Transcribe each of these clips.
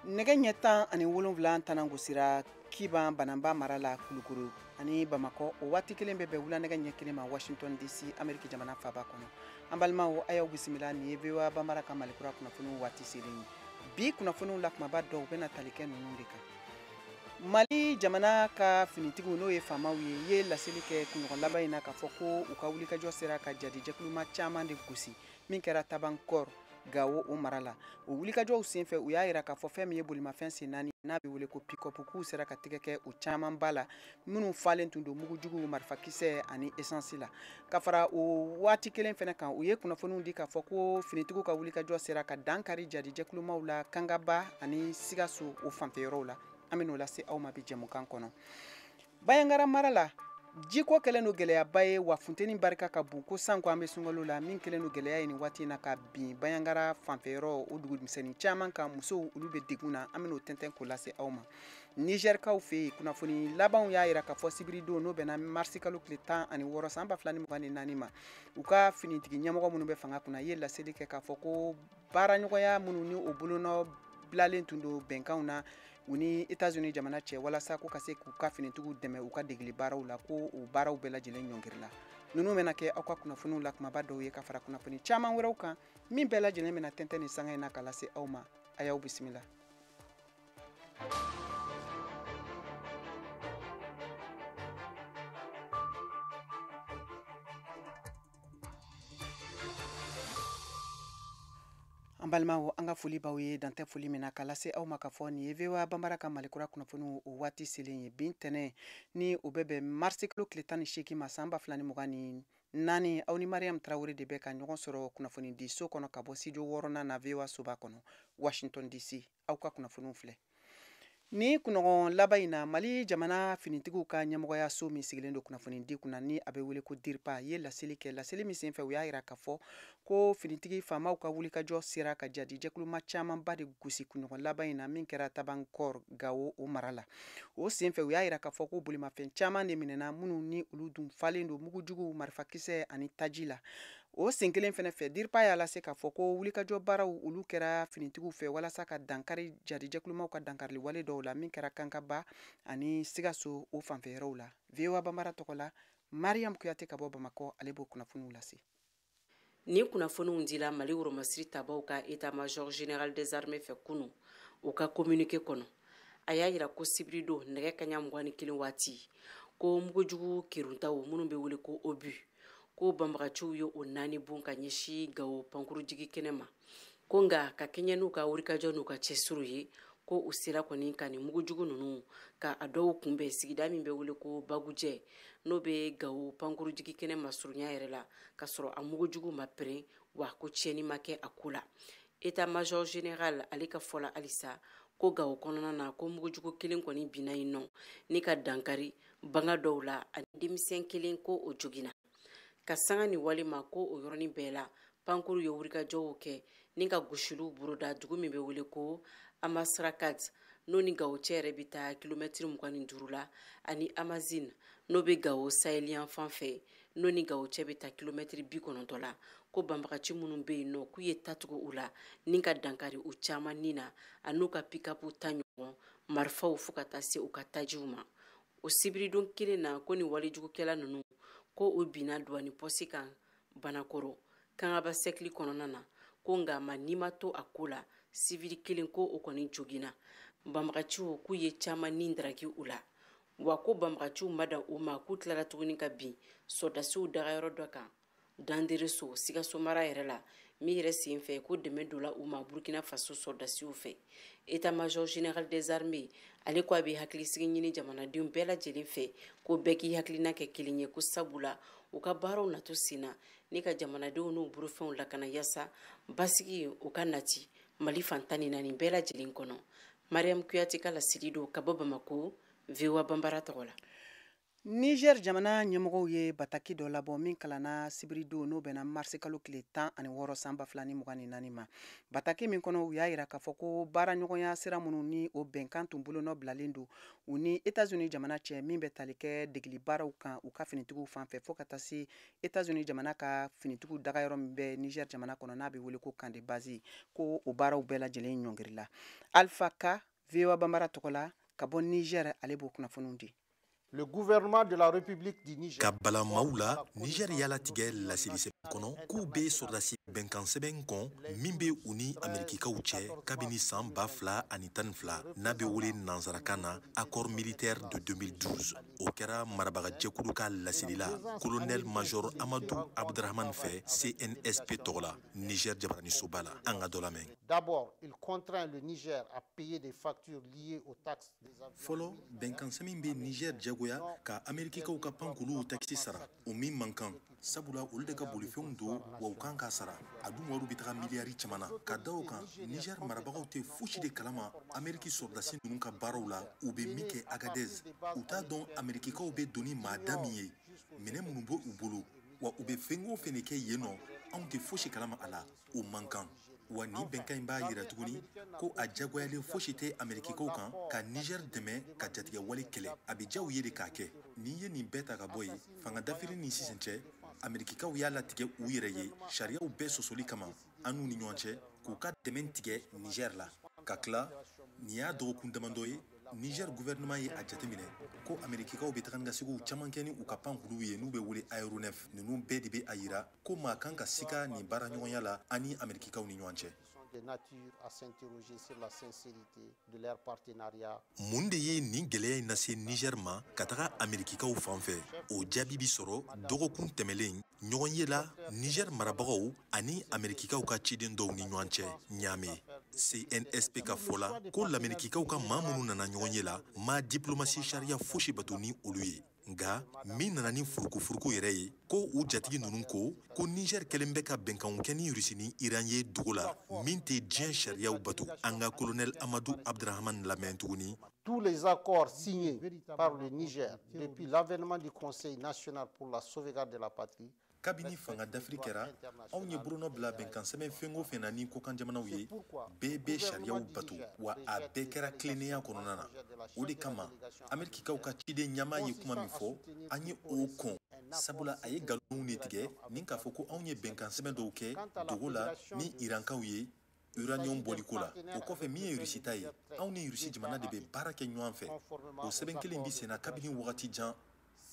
Nɛgɛ ɲɛ 17 tanan gosira Kiban Bananba mara la Kulukoro ani Bamakɔ. O waati kelen bɛ bɛn wula nɛgɛ ɲɛ 1 ma Washington DC, Ameriki jamana faaba kɔnɔ. An balimaw, a y'aw bisimila. Nin ye VOA Bambara ka Malikura kunnafoniw waati selen ye. Bi kunnafoniw la kumaba dɔw bɛna tali kɛ ninnu de kan. Mali jamana ka finitigiw, n'o ye faamaw ye, ye laseli kɛ kunɲɔgɔn laban in na k'a fɔ ko u ka wulikajɔ sera ka jadijɛkuluma caman de gosi min kɛra Tabankɔr Gawo o mara la. O wulikajɔw senfɛ, u y'a yira k'a fɔ fɛn min ye bolimafɛn sen naani n'a bɛ wele ko pick-up, k'u sera ka tɛgɛ kɛ o camanba la minnu falen tun don mugujuguw, marifakisɛ ani essence la. Ka fara o waati kelen fana kan, u ye kunnafoniw di k'a fɔ ko finitigiw ka wulikajɔ sera ka dankari jadijɛkulumaw la Kangaba ani Sikaso o fanfɛyɔrɔw la. An bɛ n'o lase aw ma bi jɛmukan kɔnɔ. Bayangara mara la, jiko kɛlen don gɛlɛyaba ye wa funteni barika ka bon ko sanko an bɛ sunkalo la, min kɛlen don gɛlɛya ye nin waati in na ka bin Bayangara fanfɛyɔrɔ o dugumisɛnnin caman kan. Musow, olu bɛ degun na. An bɛ n'o tɛntɛn k'o lase aw ma. Nizɛrikaw fɛ yen, kunnafoni labanw y'a yira k'a fɔ sibiridon, n'o bɛnna marisi kalo tile 16 san 2024 ma, u ka finitigi ɲɛmɔgɔ minnu bɛ fanga kunna ye laseli kɛ k'a fɔ ko baaraɲɔgɔnya minnu ni o bolonɔ bilalen tun don bɛnkanw na u ni Etats-Unis jamana cɛ walasa ko ka se k'u ka finitigiw dɛmɛ u ka degeli baaraw la, ko o baaraw bɛɛ lajɛlen ɲɔngirila. Ninnu bɛna kɛ aw ka kunnafoniw la kumaba dɔw ye ka fara kunnafoni caman wɛrɛw kan min bɛɛ lajɛlen bɛna tɛntɛn ni sanga in na ka lase aw ma. A y'aw bisimila. An balimaw, an ka foli b'aw ye dantɛ foli min na ka lase aw ma k'a fɔ nin ye VOA Bambara ka Malikura kunnafoniw o waati selen ye. Bin tɛnɛ ni o bɛ bɛn marisi kalo tile 18 ma san 2024, aw ni Mariam Tarawele de bɛ ka ɲɔgɔn sɔrɔ kunnafoni di so kɔnɔ ka bɔ studio wɔɔrɔnan na VOA soba kɔnɔ Washington DC. Aw ka kunnafoniw filɛ. Ni kunɲɔgɔn laban in na, Mali jamana finitigiw ka ɲɛmɔgɔyaso min sigilen don kunnafoni di kunna ni a bɛ wele ko DIRPA ye laseli kɛ. Laseli min senfɛ, u y'a yira k'a fɔ ko finitigi faamaw ka wulikajɔ sera ka jadijɛkuluma camanba de gosi kunɲɔgɔn laban in na min kɛra Tabankɔr Gawo o mara la. O senfɛ, u y'a yira k'a fɔ ko bolimafɛn caman de minɛna minnu ni olu dun falen don mugujuguw, marifakisɛ ani taji la. O sen kelen fɛnɛ fɛ, DIRPA y'a lase k'a fɔ ko wulikajɔ baaraw olu kɛra finitigiw fɛ walasa ka dankari jadijɛkulumaw ka dankarili wale dɔw la min kɛra Kankaba ani Sikaso o fanfɛyɔrɔw la. VOA Bambara tɔgɔ la, Mariam Kuyate ka bɔ Bamakɔ, ale b'o kunnafoniw lase. Nin kunnafoniw dila Mali woromasiri tabaw ka état-major général des armées fɛ kunu u ka communiqué kɔnɔ. A y'a yira ko sibiridon nɛgɛ kaɲa 21 waati, ko mugujugu keruntaw minnu bɛ wele ko obus, ko banbagaciw ye o naani bon ka ɲɛsin Gawo pankurujigi kɛnɛ ma. Ko nka ka kɛɲɛ n'u ka wulikajɔ n'u ka cɛsiriw ye, ko u sera kɔni ka nin mugujugu ninnu ka a dɔw kunbɛn sigida min bɛ wele ko Bagujɛ, n'o bɛ Gawo pankurujigi kɛnɛ masurunya yɛrɛ la, ka sɔrɔ a mugujugu ma pɛrɛn wa ko tiɲɛni ma kɛ a ko la. État-major général ale ka fɔ la halisa ko Gawo kɔnɔna na, ko mugujugu kelen kɔni binna yen nɔ ni ka dankari banga dɔw la, ani denmisɛn kelen ko o joginna. Ka sanga ni wale ma, ko o yɔrɔnin bɛɛ la pankuru ye wulikajɔw kɛ ni ka gosiliw boloda dugu min bɛ wele ko Amasrakat, n'o ni Gawo cɛ yɛrɛ bɛ taa kilomɛtiri 25 la, ani Amazine, n'o bɛ Gawo saheliyan fan fɛ, n'o ni Gawo cɛ bɛ taa kilomɛtiri 90 la. Ko banbagaci minnu bɛ yen nɔ, k'u ye tatugu u la ni ka dankari u caman ni na, an'u ka pick-up ta ɲɔgɔn marifaw fo ka taa se u ka tajiw ma. O sibiridon kelen na, ko ni walejugukɛla ninnu, ko u binna duwani pɔsi kan Banakɔrɔ Kangaba sɛkili kɔnɔna na. Ko nka ma ni ma to a ko la, sivili kelen ko o kɔni joginna. Banbagaciw k'u ye caman ni daraki u la, wa ko banbagaciw ma dan u ma, k'u tilara tuguni ka bin sɔrɔdasiw dagayɔrɔ dɔ kan Dandereso Sikaso mara yɛrɛ la, min yɛrɛ sen fɛ ko dɛmɛ donna u ma Burkina Faso sɔrɔdasiw fɛ. État-major général des armées ale ko a bɛ hakilisigi ɲini jamanadenw bɛɛ lajɛlen fɛ, ko bɛɛ k'i hakilina kɛ kelen ye, ko sabula u ka baaraw nato sen na ni ka jamanadenw n'u bolofɛnw lakana yaasa basigi u ka nati Mali fan 14 bɛɛ lajɛlen kɔnɔ. Mariam Kuyate ka laseli don ka bɔ Bamako, VOA Bambara tɔgɔ la. Niger jamana ɲɛmɔgɔw ye bataki dɔ labɔ min kalanna sibiridon, n'o bɛnna marisikalo tile 16 san 2024 ma. Bataki min kɔnɔ, u y'a yira k'a fɔ ko baaraɲɔgɔnya sira minnu ni o bɛnkan tun bolonɔ bilalen don u ni Etats-Unis jamana cɛ, min bɛ tali kɛ degeli baaraw kan u ka finitigiw fan fɛ, fo ka taa se Etats-Unis jamana ka finitigiw dagayɔrɔ min bɛ Niger jamana kɔnɔ, n'a bɛ wele ko camp de base, ko o baaraw bɛɛ lajɛlen ɲɔngirila. Alpha Ka, VOA Banbara tɔgɔ la ka bɔ Niger, ale b'o kunnafoniw di. Le gouvernement de la République du Niger. Ka bala maaw la, Niger y'a latigɛ laselisɛbɛn kɔnɔ k'u bɛ sɔrɔdasi bɛnkan sɛbɛn kɔn min bɛ u ni Amerikikaw cɛ kabini san 2012, n'a bɛ wele nansarakan na accord militaire de 2012. O kɛra marabagajɛkulu ka laseli la colonel major Amadou Abdrahman fɛ CNSP tɔgɔ la Niger jabaranisoba la. An ka dɔ lamɛn. D'abord, il contraint le Niger à payer des factures liées aux taxes des avions. Fɔlɔ, bɛnkan sɛbɛn bɛ Niger jagoya ka Amerikikaw ka pankuluw takisi sara, o min man kan, sabula olu de ka bolifɛnw don wa u kan k'a sara. A dun wariw bɛ taga miliyari caman na. Ka da o kan, Niger marabagaw tɛ fosi de kalama Ameriki sɔrɔdasi ninnu ka baaraw la, u bɛ min kɛ Agadez. U t'a dɔn Amerikikaw bɛ don ni maada min ye, minɛn minnu bɛ u bolo, wa u bɛ fɛn o fɛn de kɛ yen nɔ, anw tɛ fosi kalama a la, o man kan. Wa nin bɛnkan in b'a yira tuguni ko a jagoyalen fosi tɛ Amerikikaw kan ka Niger dɛmɛ ka jatigɛwale kɛlɛ. A bɛ diya u ye de k'a kɛ. N'i ye nin bɛɛ ta ka bɔ yen, fanga dafiri ni sisan cɛ, Amerikikaw y'a latigɛ u yɛrɛ ye sariyaw bɛɛ sɔsɔli kama an n'u ni ɲɔgɔn cɛ, k'u ka dɛmɛ tigɛ Niger la. Ka tila, nin y'a dɔgɔkun damadɔ ye, Niger gouvernement ye a jateminɛ ko Amerikikaw bɛ taga ni ka seginw caman kɛ ni u ka pankuluw ye n'u bɛ wele aéronef. Ninnu bɛɛ de bɛ a yira ko maa kan ka sika nin baaraɲɔgɔnya la an ni Amerikikaw ni ɲɔgɔn cɛ. De nature à s'interroger sur la sincérité de leur partenariat. Mun de ye nin gɛlɛya in lase Niger ma ka taga Amerikikaw fan fɛ? O jaabi bi sɔrɔ dɔgɔkun tɛmɛlen ɲɔgɔn ye la Niger marabagaw ani Amerikikaw ka ciden dɔw ni ɲɔgɔn cɛ Niamey. CNSP ka fɔ la ko l'Amerikikaw ka maa minnu nana ɲɔgɔn ye la ma diplomasi sariya fosi bato ni olu ye. Nka min nana ni furukufuruku yɛrɛ ye, ko u jatigi ninnu ko ko Niger kɛlen bɛ ka bɛnkanw kɛ ni Rusi ni Iran ye dogo la min tɛ diɲɛ sariyaw bato. An ka colonel Amadou Abdrahman lamɛn tuguni. Tous les accords signés par le Niger depuis l'avènement du Conseil national pour la sauvegarde de la patrie. Kabini fanga dafiri kɛra, anw ye bolonɔ bila bɛnkan sɛbɛn fɛn o fɛn na ni kokan jamanaw ye, bɛɛ bɛ sariyaw bato, wa a bɛɛ kɛra tilennenya kɔnɔna na. O de kama Amerikikaw ka ciden ɲɛmaa ye kuma min fɔ, an ye o kɔn, sabula a ye nkalonw de tigɛ ni k'a fɔ ko anw ye bɛnkan sɛbɛn dɔw kɛ dogo la ni Irankaw ye uranium bɔliko la. O kɔfɛ, min ye Rusi ta ye, anw ni Rusi jamana de bɛ baara kɛ ɲɔgɔn fɛ. O sɛbɛn kelen bi senna kabini wagati jan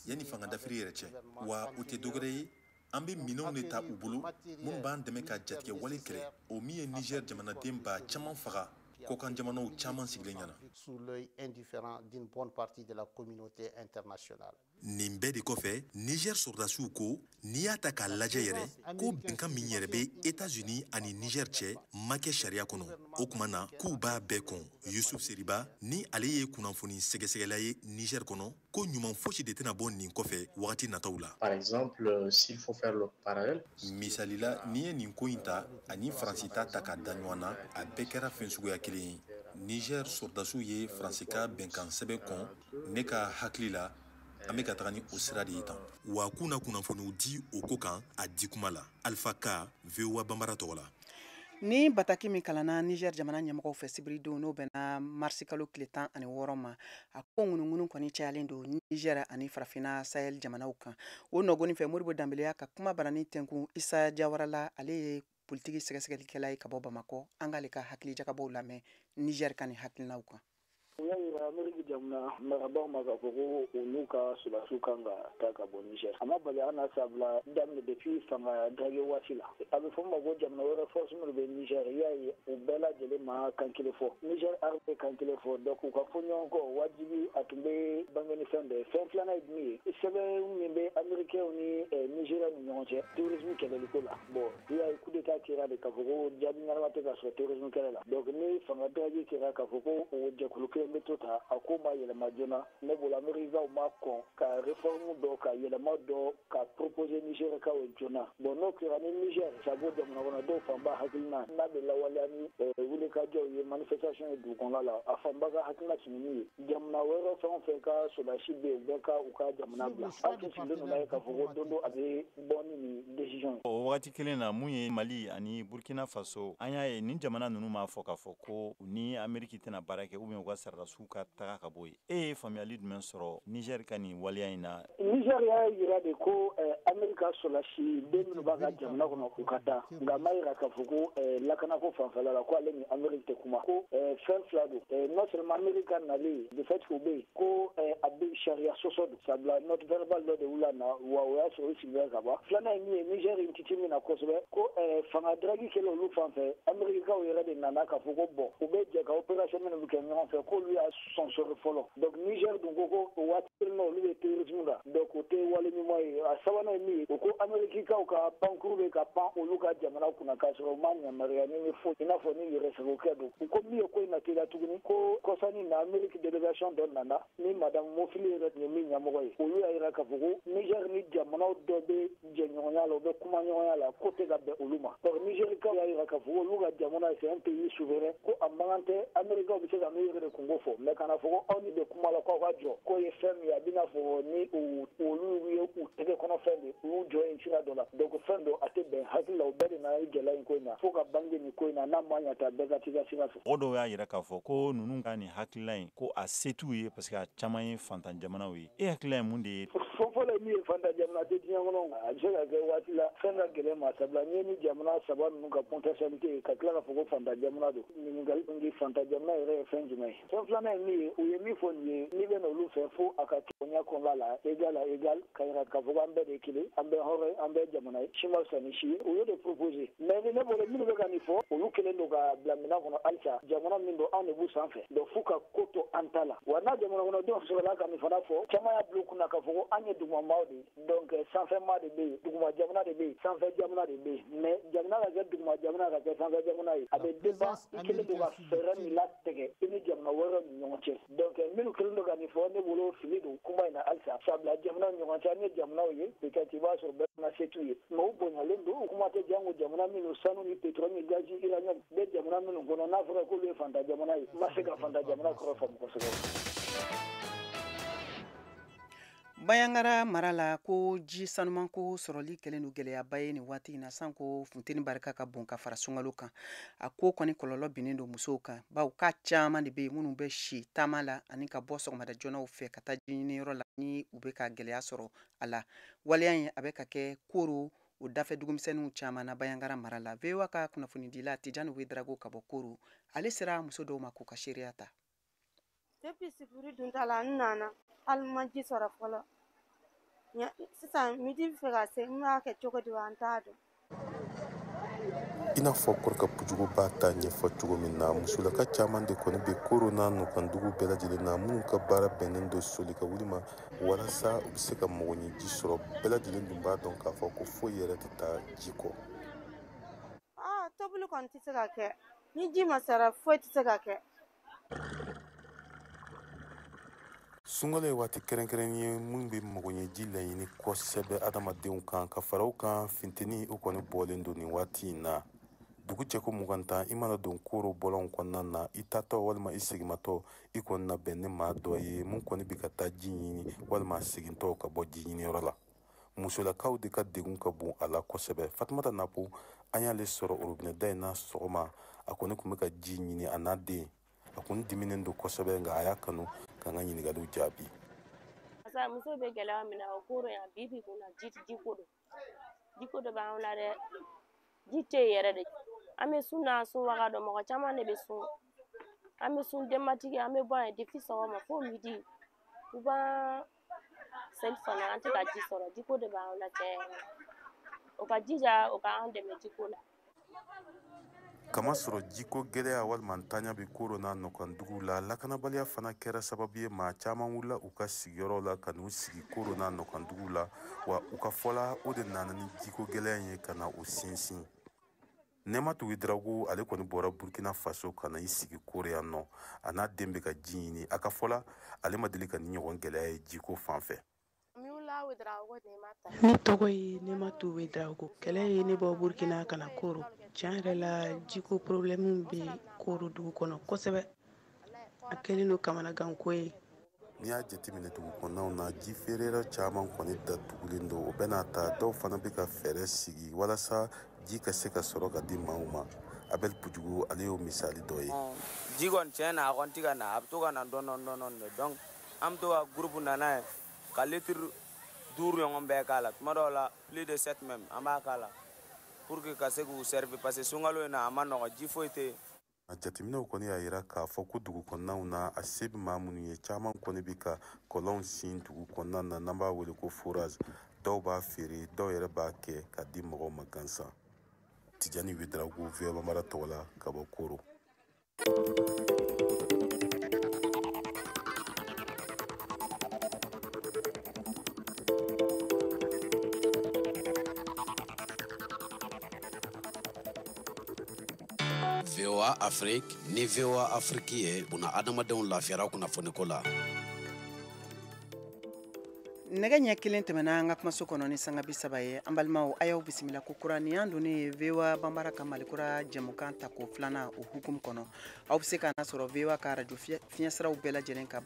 yanni fanga dafiri yɛrɛ cɛ, wa o tɛ dɔwɛrɛ ye, an bɛ minɛnw de ta u bolo minnu b'an dɛmɛ ka jatigɛ wale kɛlɛ, o min ye Niger jamanaden ba caman faga kɔkan jamanaw caman sigilen ɲɛna. Sous l'œil indifférent d'une bonne partie de la communauté internationale. Nin bɛɛ de kɔfɛ, Niger sɔrɔdasiw ko n'i y'a ta k'a lajɛ yɛrɛ, ko bɛnkan min yɛrɛ bɛ États-Unis ani Niger cɛ ma kɛ sariya kɔnɔ. O tuma na k'u b'a bɛɛ kɔn. Yusuf Seriba ni ale ye kunnafoni sɛgɛsɛgɛla ye Niger kɔnɔ, ko ɲuman fosi de tɛna bɔ nin kɔfɛ wagati nataw la. Par exemple, s'il faut faire le parallèle. Misali la, n'i ye nin ko in ta ani Faransi ta ta k'a da ɲɔgɔn na, a bɛɛ kɛra fɛn suguya kelen ye. Niger sɔrɔdasiw ye Faransi ka bɛnkan sɛbɛn kɔn. Ne ka hakili la, an bɛ ka taga ni o sira de ye tan, wa k'u na kunnafoniw di o ko kan a di kuma la. Alpha Ka, VOA Banbara tɔgɔ la. Ni bataki min kalanna Niger jamana ɲɛmɔgɔw fɛ sibiridon, n'o bɛnna marisikalo tile 16 ma, a ko ŋunuŋunu kɔni cayalen don Niger ani farafinna Sahel jamanaw kan. O nɔgɔni fɛ, Modibo Danbele y'a ka kuma barani tɛnkun Isa Jawara la, ale ye politiki sɛgɛsɛgɛlikɛla ye ka bɔ Bamakɔ. An k'ale ka hakili jagabɔw lamɛn Niger ka nin hakilinaw kan. U y'a yira Ameriki jamana marabagaw ma k'a fɔ ko u n'u ka sɔrɔdasiw kan ka taa ka bɔ Niger. A ma bali an na sabula daminɛ depuis fanga dage waati la. A bɛ fɔ min ma ko jamana wɛrɛ force minnu bɛ Niger, i y'a ye u bɛɛ lajɛlen ma kan kelen fɔ. Niger armée kan kelen fɔ, donc u ka fɔ ɲɔgɔn kɔ wajibi a tun bɛ bange ni fɛn bɛɛ. Fɛn filanan ye jumɛn ye? Sɛbɛn min bɛ Américains ni Nigériens ni ɲɔgɔn cɛ terrorisme kɛlɛliko la. Bon, i y'a ye coup d'état kɛra de k'a fɔ ko jaabi ɲɛnama tɛ ka sɔrɔ terrorisme kɛlɛ la. Donc ni fanga dage kɛra k'a fɔ ko o jɛkulu kelen bɛɛ bɛ to ta, a ko ma yɛlɛma joona. Ne bolo, Amerikaw ma kɔn ka réforme dɔ, ka yɛlɛma dɔ ka proposer Nigerkaw ye joona. Bon, n'o kɛra ni Niger sabo jamana kɔnɔdenw fanba hakilina n'a bɛ lawaleya ni wulikajɔw ye, manifestation ye dugu kɔnɔna la, a fanba ka hakilina tun ye min ye, jamana wɛrɛ fɛn o fɛn ka sɔrɔdasi bɛ yen, u bɛɛ ka u ka jamana bila. An tun sigilen don n'a ye k'a fɔ ko don dɔ a bɛ bɔ ni nin décision ye. O wagati kelen na, mun ye Mali ani Burkina Faso, an y'a ye nin jamana ninnu m'a fɔ k'a fɔ ko u ni Ameriki tɛna baara kɛ ou bien u ka sɔrɔdasiw ka taga ka bɔ yen. E ye faamuyali jumɛn sɔrɔ Niger ka nin waleya in na? Niger y'a yira de ko Ameriki ka sɔrɔdasi den minnu b'a ka jamana kɔnɔ, u ka taa, nka a ma yira k'a fɔ ko lakanako fanfɛla la, ko ale ni Ameriki tɛ kuma. Ko fɛn fila don: non seulement Ameriki ka nalen, de fait k'u bɛ yen, ko a bɛ sariya sɔsɔ don, sabula note verbale dɔ de wula na wa, o y'a sɔrɔ u sigilen ka ban. Filanan ye min ye, Niger in titi min na kosɛbɛ, ko fanga diragi kɛlen olu fan fɛ, Amerikikaw yɛrɛ de nana k'a fɔ ko bon, u bɛ jɛ ka opération minnu bɛ kɛ ɲɔgɔn fɛ, k'olu y'a sɔnsɔrɔ fɔlɔ. Donc Niger dun ko o waati kelen na, olu bɛ terrorisme la, donc o tɛ wale ɲuman ye. A sabanan ye min ye, o ko Amerikikaw ka pankuru bɛ ka pan olu ka jamana kunna k'a sɔrɔ u ma yamaruya ni foyi, i n'a fɔ ni yɛrɛsagokɛ don. U ko min ye ko in na teliya tuguni, ko kɔsani na, Ameriki délégation dɔ nana ni madame Mofili yɛrɛ tun ye min ɲɛmɔgɔ ye, olu y'a yira k'a fɔ ko Niger ni jamanaw dɔ bɛ jɛɲɔgɔnya la, u bɛ kuma ɲɔgɔnya la, ko tɛ ka bɛn olu ma. Donc Nigerikaw y'a yira k'a fɔ olu ka jamana, c'est un pays souverain, ko a man kan tɛ, Amerikaw bɛ se ka n'u yɛrɛ de kungo fɔ, mais kana fɔ ko aw ni bɛ kuma la k'aw ka jɔ, k'o ye fɛn min ye, a bɛ n'a fɔ ni olu ye u tɛgɛ kɔnɔ fɛn de, u y'u jɔ yen sira dɔ la. Donc fɛn dɔ a tɛ bɛn hakili la. O bɛɛ de nana ni gɛlɛya in ko in na, fo ka bange nin ko in na, n'a ma ɲɛ ta, bɛɛ ka t'i ka sira fɛ. Mɔgɔ dɔw y'a yira k'a fɔ ko ninnu ka nin hakilila in, ko a se t'u ye parce que a caman ye fantan jamanaw ye. E hakilila ye mun de ye? Fɔlɔ ye min ye, fantan jamana tɛ diɲɛ kɔnɔ. A bɛ se ka kɛ waati la fɛn ka gɛlɛn ma, sabula n'i ye ni jamana saba ninnu ka potentialité ye, ka tila k'a fɔ ko fantan jamana don, ɲininkali tun di, fantan jamana yɛrɛ ye fɛn jumɛn ye? Fɛn filanan ye min ye, u ye min fɔ nin ye, n'i bɛ n'olu fɛ, fo a ka bonya kɔnɔna la, égal à égal, ka yira k'a fɔ ko an bɛɛ de ye kelen, an bɛɛ hɔrɔn, an bɛɛ jamana ye, si ma fisa ni si ye. U y'o de proposer, mais ni ne bolo, minnu bɛ ka nin fɔ, olu kɛlen don ka bila minɛn kɔnɔ halisa jamana min don, anw de b'u sanfɛ. Donc f'u ka ko to an ta la wa. N'a jamana kɔnɔdenw sɔrɔla ka nin fana fɔ, caman y'a bila u kunna k'a fɔ ko an ye dugumamaaw de ye, donc sanfɛmaa de bɛ yen, duguma jamana de bɛ yen, sanfɛ jamana de bɛ yen. Mais jamana ka kɛ duguma jamana ka kɛ sanfɛ jamana ye, a bɛ dépend i kɛlen don ka fɛɛrɛ min latigɛ i ni jamana wɛrɛw ni ɲɔgɔn cɛ. Donc minnu kɛlen don ka nin fɔ, ne bolo fili don kuma in na halisa, sabula jamanaw ni ɲɔgɔn cɛ, an ye jamanaw ye, peut-être i b'a sɔrɔ bɛɛ na se t'u ye, mais u bonyalen don. O kuma tɛ jango jamana minnu sanu ni pétrole ni gazi, uranium bɛ jamana minnu kɔnɔ, n'a fɔra k'olu ye fantan jamana ye, n ma se ka fantan jamana kɔrɔ faamu kosɛbɛ. Bayangara mara la, ko ji sanumanko sɔrɔli kɛlen don gɛlɛyaba ye nin waati in na, sanko funteni barika ka bon ka fara sunkalo kan. A ko kɔni kɔlɔlɔ binnen don musow kan, bawo k'a caman de bɛ yen minnu bɛ si taama la ani ka bɔ sɔgɔmada joɔnaw fɛ ka taa ji ɲiniyɔrɔ la, ni u bɛ ka gɛlɛya sɔrɔ a la. Waleya in a bɛ ka kɛ Koro o dafɛ dugumisɛnninw caman na Bayangara mara la. VOA ka kunnafonidila Tijani Wedrago ka bɔ Koro, ale sera muso dɔw ma k'u ka seereya ta. Depuis sibiri dunta la, n nana, hali ma ji sɔrɔ fɔlɔ. Sisan midi bɛ fɛ ka se, n b'a kɛ cogo di wa? N t'a dɔn. I n'a fɔ Kɔrɔka Pujugu b'a ta ɲɛfɔ cogo min na, musolaka caman de kɔni bɛ Koro n'a nɔkandugu bɛɛ lajɛlen na, minnu ka baara bɛnnen don soli ka wuli ma walasa u bɛ se ka mɔgɔɲɛ ji sɔrɔ. Bɛɛ lajɛlen dun b'a dɔn k'a fɔ ko foyi yɛrɛ tɛ taa ji kɔ. Aa, tobili kɔni tɛ se ka kɛ ni ji ma sara, foyi tɛ se ka kɛ. Sunkalo ye waati kɛrɛnkɛrɛn ye min bɛ mɔgɔɲɛji laɲini kosɛbɛ adamadenw kan. Ka fara o kan, funteni o kɔni bɔlen don nin waati in na. Dugu cɛko 20 tan, i mana don Koro bɔlɔnw kɔnɔna na, i tatɔ walima i segimatɔ, i kɔni na bɛn ni maa dɔ ye mun kɔni bɛ ka taa ji ɲini walima segintɔ ka bɔ ji ɲiniyɔrɔ la. Musolakaw de ka degun ka bon a la kosɛbɛ. Fatumata Napo, an y'ale sɔrɔ orobinɛ in na sɔgɔma. A kɔni tun bɛ ka ji ɲini, a n'a den. A kun diminen don kosɛbɛ, nka a y'a kanu ka n ka ɲininkaliw jaabi. Pasa muso bɛ gɛlɛya min na o Koro yan bi bi kun na, ji jiko don, jiko dɔ b'anw la dɛ. Ji tɛ yen yɛrɛ de. An bɛ sun na, sun waga dɔn, mɔgɔ caman de bɛ sun. An bɛ sun denbatigi, an bɛ bɔ yan depuis sɔgɔma fo midi, u b'an seli fana, an tɛ ka ji sɔrɔ. Jiko de b'anw la tiɲɛ yɛrɛ la. O ka jija, o k'an dɛmɛ jiko la. Kamasɔrɔ jiko gɛlɛya walima ntanya bɛ Koro n'a nɔkanduguw la, lakanabaliya fana kɛra sababu ye, maa caman wulila u ka sigiyɔrɔw la ka n'u sigi Koro n'a nɔkanduguw la. Wa u ka fɔla, o de nana ni jiko gɛlɛya in ye ka na o sinsin. Nɛmatu Ouédraogo, ale kɔni bɔra Burkina Faso ka na i sigi Koro yan nɔ. A n'a den bɛ ka ji ɲini. A ka fɔ la, ale ma deli ka ni ɲɔgɔn gɛlɛya ye jiko fan fɛ. Ne tɔgɔ ye Nɛmatu Ouédraogo. Kɛlɛ ye ne bɔ Burkina ka na Koro. Tiɲɛ yɛrɛ la, jiko problème bɛ Koro dugu kɔnɔ kosɛbɛ. A kɛlen don kamanaganko ye. N'i y'a jateminɛ dugu kɔnɔnaw na, ji feereyɔrɔ caman kɔni datugulen don. O bɛɛ n'a ta, dɔw fana bɛ ka fɛɛrɛ sigi walasa ji ka se ka sɔrɔ ka di maaw ma. Abel Pujugu, ale y'o misali dɔ ye. Ji kɔni tiɲɛ na, a kɔni tɛ ka na, a bɛ to ka na dɔɔni dɔɔni de. Donc an bɛ to ka groupe na n'a ye ka litre 5 ɲɔgɔn bɛɛ k'a la. Tuma dɔw la plus de 7 même an b'a k'a la pour que ka se k'u servir, parce que sunkalo in na a ma nɔgɔn, ji foyi tɛ yen. A jateminɛw kɔni y'a yira k'a fɔ ko dugu kɔnɔnaw na, a se bɛ maa minnu ye, caman kɔni bɛ ka kɔlɔnw sin dugu kɔnɔna na, n'an b'a wele ko forage. Dɔw b'a feere, dɔw yɛrɛ b'a kɛ ka di mɔgɔw ma gansan. Tijani Ouédraogo, VOA Bambara tɔgɔ la, ka bɔ Koro. VOA Afrique ni VOA Afrique ye buna adamadenw lafiyara kunnafoniko la. Nɛgɛ ɲɛ kelen tɛmɛna an ka kumaso kɔnɔ ni sanga 30 ye. An balimaw, a y'aw bisimila ko kura. Nin y'an donnen ye VOA Bambara ka Malikura jɛmukan tako filanan o hukumu kɔnɔ. Aw bɛ se k'an sɔrɔ VOA ka radio fiɲɛsiraw bɛɛ lajɛlen kan.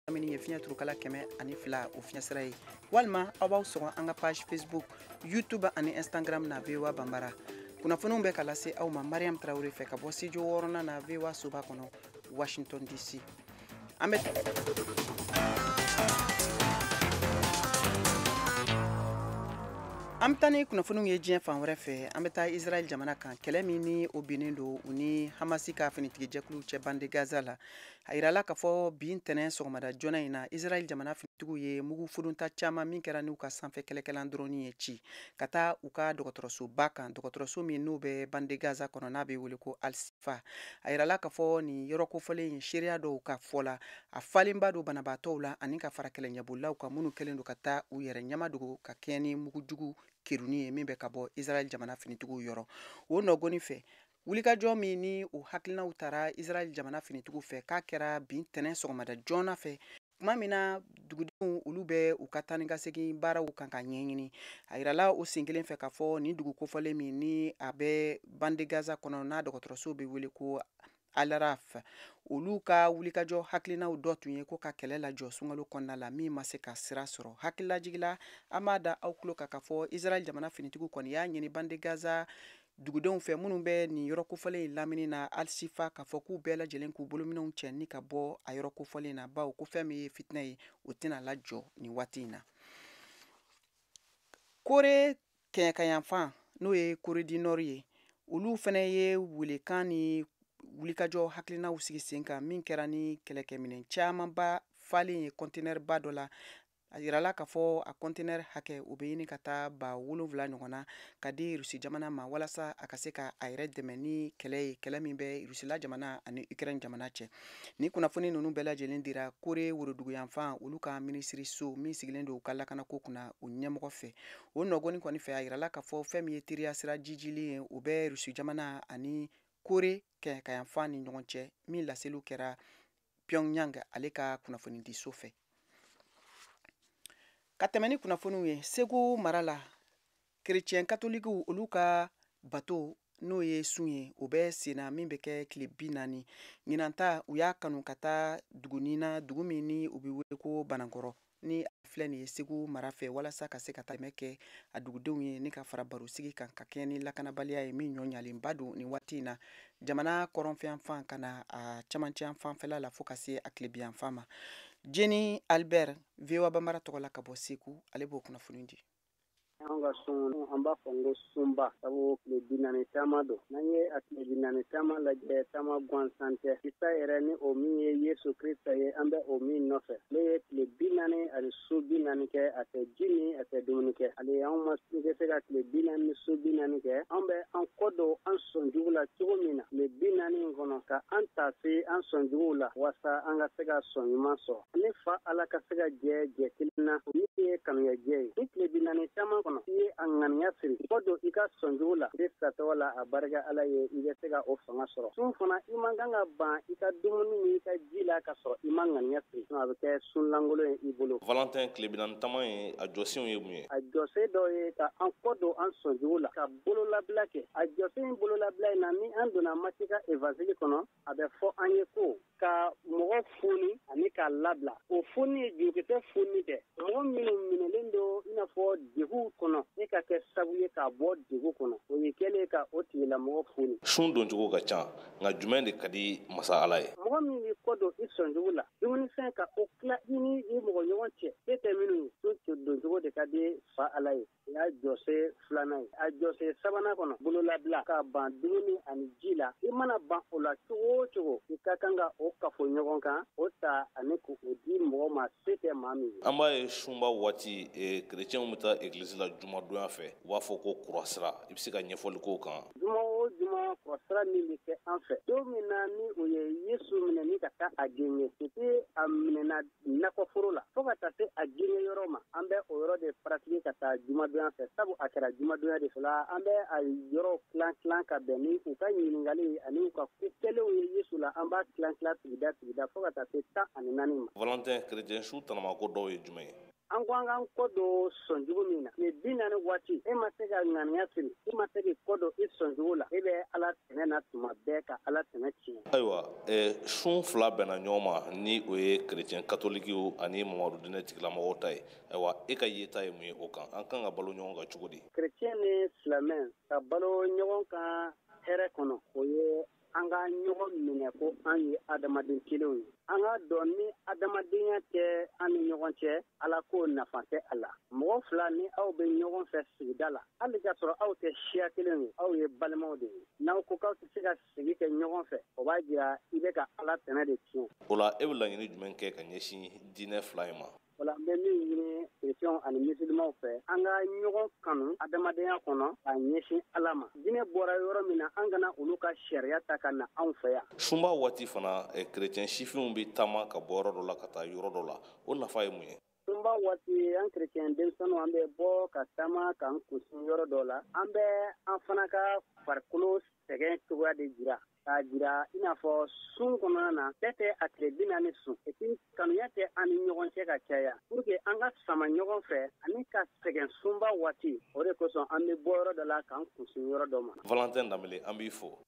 Lamini ye fiɲɛ turukala 102 o fiɲɛsira ye. Walima aw b'aw sɔgɔ an ka page Facebook, YouTube ani Instagram na VOA Bambara. Kunnafoniw bɛ ka lase aw ma Mariam Traoré fɛ ka bɔ studio 6nan na VOA soba kɔnɔ, Washington DC. An bɛ taa ni kunnafoniw ye diɲɛ fan wɛrɛ fɛ. An bɛ taa Israël jamana kan. Kɛlɛ min ni o binnen don u ni Hamasi ka finitigijɛkulu cɛ bande Gaza la. A yirala k'a fɔ bi ntɛnɛn sɔgɔmada joona in na, Israël jamana finitigiw ye mugu fudunta caman min kɛra n'u ka sanfɛ kɛlɛkɛlan drone ye ci ka taa u ka dɔgɔtɔrɔsoba kan, dɔgɔtɔrɔso min n'o bɛ bande Gaza kɔnɔ, n'a bɛ wele ko Al-Shifa. A yirala k'a fɔ nin yɔrɔ kofɔlen in, seereya dɔw ka fɔ la, a falenba don banabaatɔw la ani ka fara kɛlɛɲɛbolilaw kan minnu kɛlen don ka taa u yɛrɛ ɲɛmadogo ka kɛɲɛ ni mugujugu keruni ye min bɛ ka bɔ Israël jamana finitigiw yɔrɔ. O nɔgɔni fɛ, wulikajɔ min ni o hakilinaw taara Israël jamana finitigiw fɛ k'a kɛra bi ntɛnɛn sɔgɔmada joona fɛ, tuma min na dugudenw olu bɛ u ka taa ni ka segin baaraw kan ka ɲɛɲini. A yirala o sen kelen fɛ k'a fɔ nin dugu kofɔlen min ni a bɛ bande Gaza kɔnɔ, n'a dɔgɔtɔrɔso bɛ wele ko Al-Raf, olu ka wulikajɔ hakilinaw dɔ tun ye ko ka kɛlɛ lajɔ sunkalo kɔnɔna la, min ma se ka sira sɔrɔ. Hakililajigila, an b'a da aw tulo kan k'a fɔ Israël jamana finitigiw kɔni y'a ɲini bande Gaza dugudenw fɛ minnu bɛ nin yɔrɔ kofɔlen in lamini na Al-Shifa, k'a fɔ k'u bɛɛ lajɛlen k'u bolominɛnw cɛ ni ka bɔ a yɔrɔ kofɔlen na, bawo ko fɛn min ye fitinɛ ye, o tɛna lajɔ nin waati in na. Kore kɛɲɛkayanfan, n'o ye Corée du Nord ye, olu fana ye welekan ni wulikajɔ hakilinaw sigi sen kan min kɛra ni kɛlɛkɛminɛn camanba falen ye kɔntenɛriba dɔ la. A yirala k'a fɔ a kɔntenɛri hakɛ o bɛ ɲini ka taa 7000 ɲɔgɔn na ka di Rusi jamana ma, walasa a ka se ka a yɛrɛ dɛmɛ ni kɛlɛ ye, kɛlɛ min bɛ Rusila jamana ani Ukraine jamana cɛ. Ni kunnafoni ninnu bɛɛ lajɛlen dira Kore woroduguyanfan olu ka minisiriso min sigilen don u ka lakanako kunna o ɲɛmɔgɔ fɛ. O nɔgɔni kɔni fɛ, a yirala k'a fɔ fɛn min ye teriya sira jijili ye, o bɛ Rusi jamana ani Kore kɛɲɛkayanfan ni ɲɔgɔn cɛ, min laseliw kɛra Pyongyang ale ka kunnafonidiso fɛ. Ka tɛmɛ ni kunnafoniw ye, Segu mara la, kerecɛn katolikiw olu ka bato n'o ye sun ye, o bɛ senna min bɛ kɛ tile 40. Ɲinan ta, u y'a kanu ka taa dugunin na, dugu min ni u bɛ wele ko Banankɔrɔ, ni filɛ nin ye Segu mara fɛ, walasa ka se ka tɛmɛ kɛ a dugudenw ye ni ka fara barosigi kan ka kɛɲɛ ni lakanabaliya ye min ɲɔ ɲalenba don nin waati in na jamana kɔrɔnfɛyanfan ka na a camancɛ fanfɛla la fo ka se a tilebiyanfan ma. Jenny Albert, VOA Bambara tɔgɔ la ka bɔ Segu, ale b'o kunnafoni di. An ka sun, an b'a fɔ n ko sunba, sabu tile 40 taama don. N'an ye a tile 40 taama lajɛ, taama gansan tɛ. Isa yɛrɛ ni o min ye Yesu Krista ye, an bɛ o min nɔfɛ. Ale ye tile 40 ani su 40 kɛ, a tɛ ji min, a tɛ dumuni kɛ. Ale anw ma se ka tile 40 ni su 40 kɛ. An bɛ an kɔ don an sɔnjugu la cogo min na tile 40 in kɔnɔ, ka an ta se an sɔnjuguw la, walasa an ka se ka sɔn ɲuman sɔrɔ. Ni fa Ala ka se ka jɛ jɛ kelen na, o min ye kanuyajɛ ye. Ni tile 40 taama kɔnɔ, i ye a ŋaniya siri kɔ don i ka sɔnjugu la, Krista tɔgɔ la, a barika Ala ye, i bɛ se ka o fanga sɔrɔ. Sun fana, i man kan ka ban i ka dumuni ni i ka ji la ka sɔrɔ i ma ŋaniya siri, a bɛ kɛ sun lankolon ye i bolo. Valentin, tile 40 taama in, a jɔsenw ye mun ye? A jɔsen dɔw ye ka an kɔ don an sɔnjugu la, ka bololabila kɛ. A jɔsen bololabila in na, ni an donna Mati ka évangile kɔnɔ, a bɛ fɔ an ye ko ka mɔgɔ foni ani k'a labila. O foni ye jurukisɛ foni tɛ. Mɔgɔ minnu minɛlen don i n'a fɔ degun kɔnɔ, e ka kɛ sabu ye k'a bɔ degun kɔnɔ, o ye kɛlen ka o tigilamɔgɔ foni. Sun doncogo ka ca, nka jumɛn de ka di masa Ala ye? Mɔgɔ min b'i kɔ don i sɔnjugu la, dumunifɛn ka o tila i ni i mɔgɔ ɲɔgɔn cɛ, e tɛ minnu ye, sun doncogo de ka di fa Ala ye. O y'a jɔsen filanan ye. A jɔsen sabanan kɔnɔ, bololabila, ka ban dumuni ani ji la. I mana ban o la cogo o cogo, i ka kan ka o kafo ɲɔgɔn kan, o ta ani k'o di mɔgɔ ma se tɛ maa min ye. An b'a ye sunba waati, kerecɛnw bɛ taa egilizi la jumadonya fɛ, u b'a fɔ ko kurasira. I bɛ se ka ɲɛfɔli k'o kan? Juma o juma kurasira min bɛ kɛ an fɛ, don min na ni o ye Yesu minɛ ni ka taa a genge, depuis a minɛna nakɔforo la fo ka taa se a genge yɔrɔ ma, an bɛ o yɔrɔ de pratiquer ka taa jumadonya fɛ, sabu a kɛra jumadonya de la. An bɛ a yɔrɔ tilan tilan ka bɛn ni u ka ɲininkali ani u ka ko kɛlenw ye Yesu la. An b'a tilan tilan sigida sigida fo ka taa se 14 ma. Valentin, kerecɛn su tanamako dɔw ye jumɛn ye? An ko an k'an kɔ don sɔnjugu min na, tile 40 waati, e ma se ka ŋaniya siri, e ma se k'i kɔ don i sɔnjugu la, e bɛ Ala tɛnɛ na tuma bɛɛ ka Ala tɛnɛ tiɲɛ. Ayiwa, sun fila bɛnna ɲɔgɔn ma, ni o ye kerecɛn katolikiw ani Mamadu diinɛ tigilamɔgɔw ta ye. Ayiwa, e ka yeta ye mun ye o kan? An kan ka balo ɲɔgɔn kan cogo di? Kerecɛn ni silamɛ ka balo ɲɔgɔn kan hɛrɛ kɔnɔ, o ye an ka ɲɔgɔn minɛ ko an ye adamaden kelenw ye. An ka dɔn ni adamadenya tɛ an ni ɲɔgɔn cɛ, Ala ko nafa tɛ a la. Mɔgɔ fila ni aw bɛ ɲɔgɔn fɛ sigida la, hali k'a sɔrɔ aw tɛ siya kelen ye, aw ye balimaw de ye. N'aw ko k'aw tɛ se ka sigi kɛ ɲɔgɔn fɛ, o b'a jira i bɛ ka Ala tɛnɛ de tiɲɛ. O la, e bɛ laɲini jumɛn kɛ ka ɲɛsin diinɛ fila in ma? Wala, n bɛ min ɲini kerecɛnw ani musulmanw fɛ, an ka ɲɔgɔn kanu adamadenya kɔnɔ k'a ɲɛsin Ala ma. Diinɛ bɔra yɔrɔ min na, an kana olu ka sariya ta ka na anw fɛ yan. Sunba waati fana, kerecɛn sifinw bɛ taama ka bɔ yɔrɔ dɔ la ka taa yɔrɔ dɔ la, o nafa ye mun ye? Sunba waati, an kerecɛn denmisɛnninw, an bɛ bɔ ka taama k'an kunsin yɔrɔ dɔ la. An bɛ an fana ka farikolo sɛgɛn cogoya de jira, k'a jira i n'a fɔ sun kɔnɔna na, bɛɛ tɛ a tile 40 sun, et puis kanuya tɛ an ni ɲɔgɔn cɛ ka caya, pour que an ka sama ɲɔgɔn fɛ ani ka sɛgɛn sunba waati. O de kosɔn an bɛ bɔ yɔrɔ dɔ la k'an kunsin yɔrɔ dɔ ma. Valentin Danbele, an b'i fo.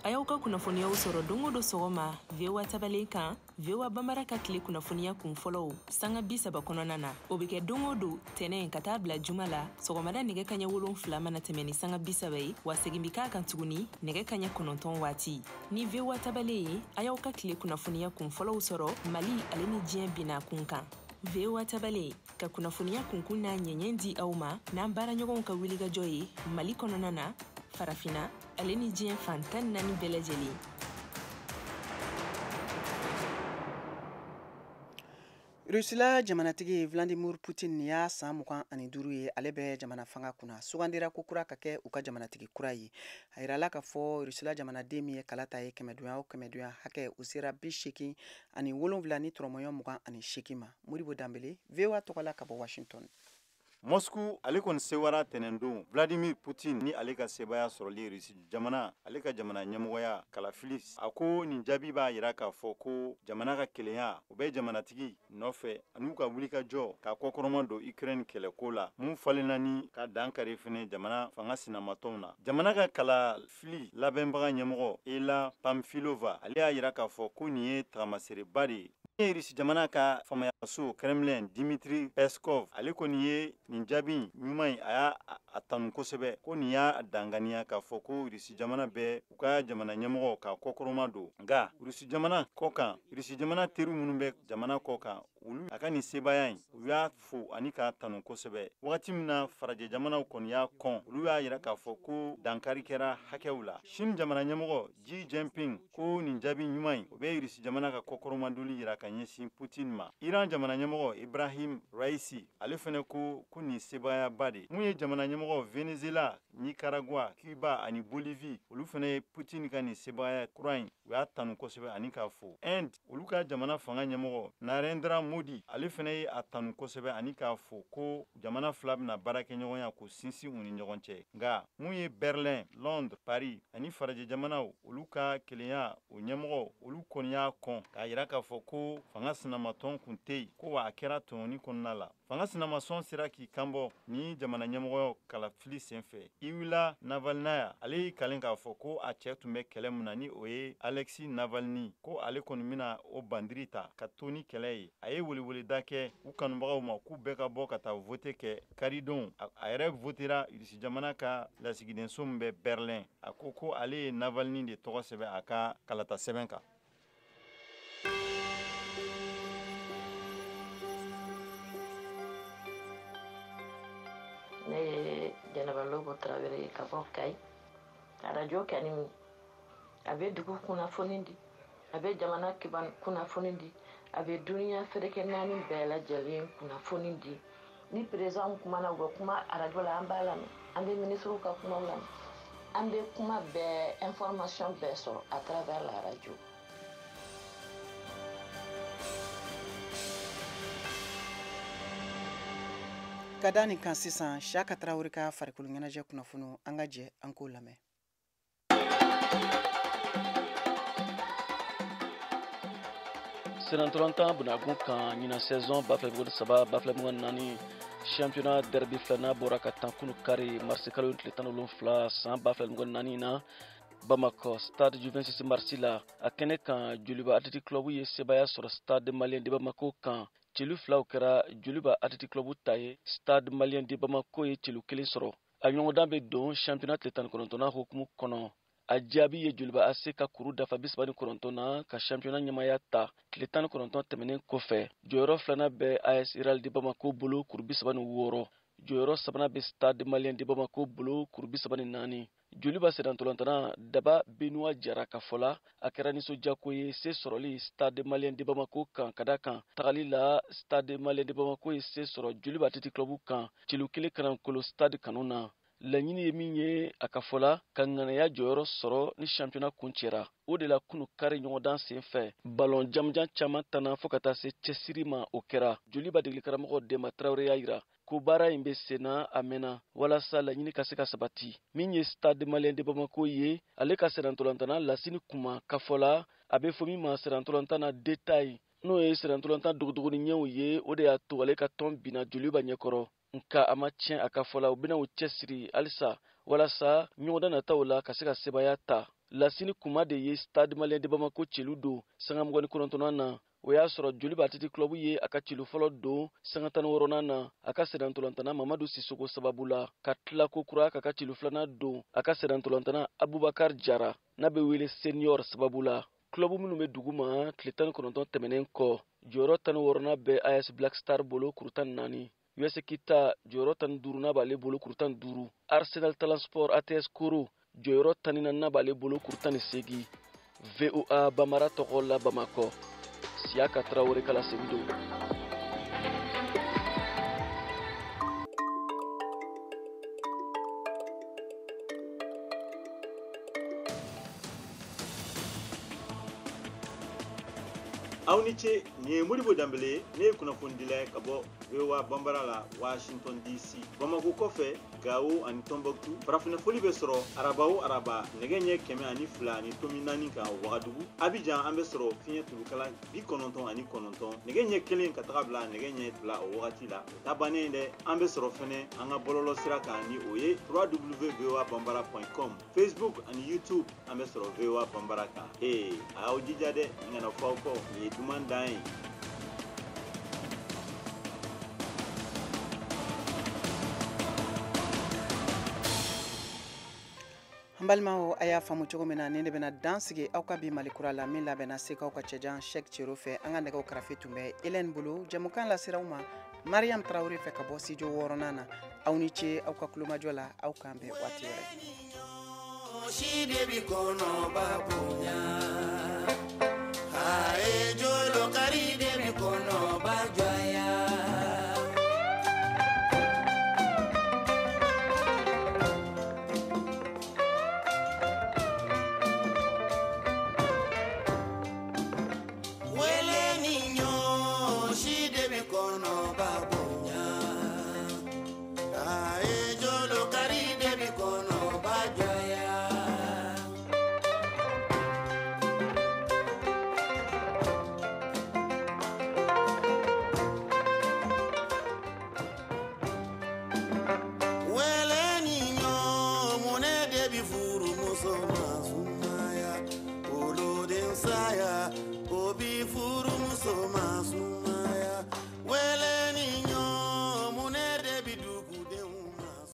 A y'aw ka kunnafoniyaw sɔrɔ don o don sɔgɔma VOA tabalen kan, VOA Bambara ka tile kunnafoniya kun fɔlɔw sanga 30 kɔnɔna na. O bɛ kɛ don o don tɛnɛn ka taa bila juma la, sɔgɔmada nɛgɛ kaɲɛ 7 mana tɛmɛ ni sanga 30 ye, wa segin bɛ k'a kan tuguni nɛgɛ kaɲɛ 9 waati. Ni VOA tabalen ye, a y'aw ka tile kunnafoniya kun fɔlɔw sɔrɔ Mali ale ni diɲɛ binna kun kan. VOA tabalen ka kunnafoniya kunkun n'a ɲɛɲɛ di aw ma n'an baaraɲɔgɔnw ka wulikajɔ ye Mali kɔnɔna na, Farafina ale ni diɲɛ fan 14 bɛɛ lajɛlen. Rusila jamanatigi Vladimir Putin nin y'a san 25 ye, ale bɛ jamana fanga kunna. Sugandira ko kura ka kɛ u ka jamanatigi kura ye. A yirala k'a fɔ Rusila jamanaden min ye kalata ye, kɛmɛdonya o kɛmɛdonya hakɛ, o sera 87 ni tɔrɔmɔɲɔ 28 ma. Modibo Danbele, VOA tɔgɔ la ka bɔ Washington. Moscou ale kɔni sewara tɛnɛndon Vladimir Putin ni ale ka sebaya sɔrɔli Rusi jamana, ale ka jamana ɲɛmɔgɔya kalafili. A ko nin jaabi b'a yira k'a fɔ ko jamana ka kelenya, o bɛ jamanatigi nɔfɛ an'u ka wulikajɔ ka kɔkɔrɔma don Ukraine kɛlɛko la, mun falenna ni ka dankari fɛnɛ jamana fanga sinamatɔnw na. Jamana ka kalafili labɛnbaga ɲɛmɔgɔ Ela Pamfilova, ale y'a yira k'a fɔ ko nin ye tagamasereba de ye. Rusi jamana ka faamayaso Kremlin Dimitri Peskov, ale kɔni ye nin jaabi ɲuman in, a y'a a tanu kosɛbɛ, ko nin y'a danganiya k'a fɔ ko Rusi jamana bɛ u ka jamana ɲɛmɔgɔ ka kɔkɔrɔma don. Nka Rusi jamana kɔ kan, Rusi jamana teriw minnu bɛ jamana kɔ kan, olu a ka nin sebaaya in, u y'a fo ani k'a tanu kosɛbɛ. Wagati min na farajɛ jamanaw kɔni y'a kɔn, olu y'a yira k'a fɔ ko dankari kɛra hakɛw la. Chine jamana ɲɛmɔgɔ Xi Jinping ko nin jaabi ɲuman in, o bɛ Irisi jamana ka kɔkɔrɔmadoli yira ka ɲɛsin Putin ma. Iran jamana ɲɛmɔgɔ Ibrahim Raisi, ale fɛnɛ ko nin sebaayaba de. Mun ye jamana ɲɛmɔgɔ Venezuela, Nicaragua, Cuba ani Bolivie, olu fɛnɛ ye Putin ka nin sebaaya kura in, u y'a tanu kosɛbɛ ani k'a fo. Inde, olu ka jamana fanga ɲɛmɔgɔ Narendra Modi, ale fɛnɛ ye a tanu kosɛbɛ ani k'a fo ko jamana fila bɛna baara kɛ ɲɔgɔnya k'u sinsin u ni ɲɔgɔn cɛ. Nka mun ye Berlin, Londres, Paris ani farajɛ jamanaw, olu ka kelenya o ɲɛmɔgɔ, olu kɔni y'a kɔn k'a yira k'a fɔ ko fanga sinamatɔn kun tɛ yen, ko wa a kɛra tɔɲɔni kɔnɔna la. Fanga sinamasɔn sera k'i kanbɔ ni jamana ɲɛmɔgɔyaw kalafili senfɛ. Iwila Navalnaya, ale y'i kalen k'a fɔ ko a cɛ tun bɛ kɛlɛ min na, ni o ye Alexis Navalny, ko ale kɔni bɛna o bandiri ta ka to ni kɛlɛ ye. A ye weleweleda kɛ u kanubagaw ma k'u bɛɛ ka bɔ ka taa vote kɛ karidon. A yɛrɛ votera Irisi jamana ka lasigidenso min bɛ Berlin. A ko ale ye Navalny de tɔgɔ sɛbɛn a ka kalata sɛbɛn kan. Ne ye Jɛnɛba Lobo Tarawele ye ka bɔ Kayi. Arajo kɛ ni a bɛ dugu kunnafoni di, a bɛ jamana kiban kunnafoni di, a bɛ duniya ferekɛ naani bɛɛ lajɛlen kunnafoni di. Ni président kumana, u bɛ kuma arajo la, an b'a lamɛn, an bɛ ministres ka kumaw lamɛn, an bɛ kuma bɛɛ, information bɛɛ sɔrɔ à travers la radio. Ka da nin kan sisan, Siaka Tarawele ka farikolo ɲɛnajɛ kunnafoniw, an ka jɛ an k'o lamɛn. Senatɔrɔntan bunakun kan ɲinan saison 2023 2024 championnat derby filanan bɔra ka tan kunu kari marisi kalo tile 17 san 2024 na Bamakɔ stade du 26 mars la. A kɛnɛ kan, Joliba Athletic Club ye sebaaya sɔrɔ Stade Malien de Bamako kan. Celu filaw kɛra Joliba Athletic Club ta ye, Stade Malien de Bamako ye celu kelen sɔrɔ. A ɲɔgɔndan bɛ don championnat tile 19nan hukumu kɔnɔ. A jaabi ye Joliba AC ka kuru dafa 39 na ka championnat ɲɛmaaya ta tile 19 tɛmɛnen kɔfɛ. Jɔyɔrɔ filanan bɛ AS Real de Bamako bolo kuru 36. Jɔyɔrɔ sabanan bɛ Stade Malien de Bamako bolo kuru 34. Joliba sennantolatan Daba Benoit Jara ka fɔ la, a kɛra nisɔndiyako ye se sɔrɔli Stade Malien de Bamako kan, ka da kan tagali la Stade Malien de Bamako ye se sɔrɔ Joliba Athletic Club kan celu kelen kanankolo stade kanu na. Laɲini ye min ye a ka fɔ la, ka ŋanaya jɔyɔrɔ sɔrɔ ni championnat kuncɛra. O de la kunu kari ɲɔgɔndan sen fɛ, balon jamujan caman tanna fo ka taa se cɛsiri ma, o kɛra. Joliba degeli karamɔgɔ Dema Tarawele y'a yira ko baara in bɛ senna a mɛnna walasa laɲini ka se ka sabati. Min ye Stade Malien de Bamako ye, ale ka sennantolatan Lasini Kuma ka fɔ la, a bɛ fɔ min ma sennantolatan na détail, n'o ye sennantolatan dogodogoni ɲɛw ye, o de y'a to ale ka tɔn binna Joliba ɲɛkɔrɔ. Nka a ma tiɲɛ a ka fɔ la, u bɛna u cɛsiri halisa walasa ɲɔgɔndan nataw la ka se ka sebaaya ta. Lasini Kuma de ye Stade Malien de Bamako celu don sanga 29nan na. O y'a sɔrɔ Joliba Athletic Club ye a ka celu fɔlɔ don sanga 16nan na a ka sennantolatan Mamadu Sisoko sababu la, ka tila ko kura k'a ka celu filanan don a ka sennantolatan Abubakar Jara n'a bɛ wele Senior sababu la. Club minnu bɛ dugu ma tile 19 tɛmɛnen kɔ, jɔyɔrɔ 16nan bɛ AS Black Star bolo kuru 14, US Kita jɔyɔrɔ 15nan b'ale bolo kuru 15, Arsenal Talent Sport ATS Koro jɔyɔrɔ 14nan b'ale bolo kuru 18. VOA Bamara tɔgɔ la Bamakɔ, Siaka Tarawele ka laseli don. Aw ni ce. Nin ye Modibo Danbele ye, ne ye kunnafonidila ye ka bɔ VOA Banbara la Washington DC. Bamako kɔfɛ, Gawo ani Tombouctou, farafinna foli bɛ sɔrɔ araba o araba nɛgɛ ɲɛ 102.4 kan Wagadugu. Abidjan, an bɛ sɔrɔ fiɲɛ tulukala 99 nɛgɛ ɲɛ 1 ka taga bila nɛgɛ ɲɛ 2 o wagati la. O ta bannen dɛ, an bɛ sɔrɔ fɛnɛ an ka bɔlɔlɔ sira kan, ni o ye www.voabambara.com. Facebook ani YouTube, an bɛ sɔrɔ VOA Banbara kan. Ee, a y'aw jija dɛ, n kana fɔ aw kɔ, nin ye duman dan ye. An N balimaw, a y'a faamu cogo min na, nin de bɛna dan sigi aw ka bi Mali Kura la, min labɛnna Sekaw ka cɛjan Cheick Cero fɛ. An ka nɛgɛw karafe tun bɛ Hélène bolo. Jɛmukan lasera aw ma Mariam Tarawele fɛ ka bɔ studio 6nan na. Aw ni ce aw ka kulomajɔ la. Aw k'an bɛn waati wɛrɛ. Si de bi kɔnɔba bonya, aye jolo kari de bi kɔnɔba jɔ.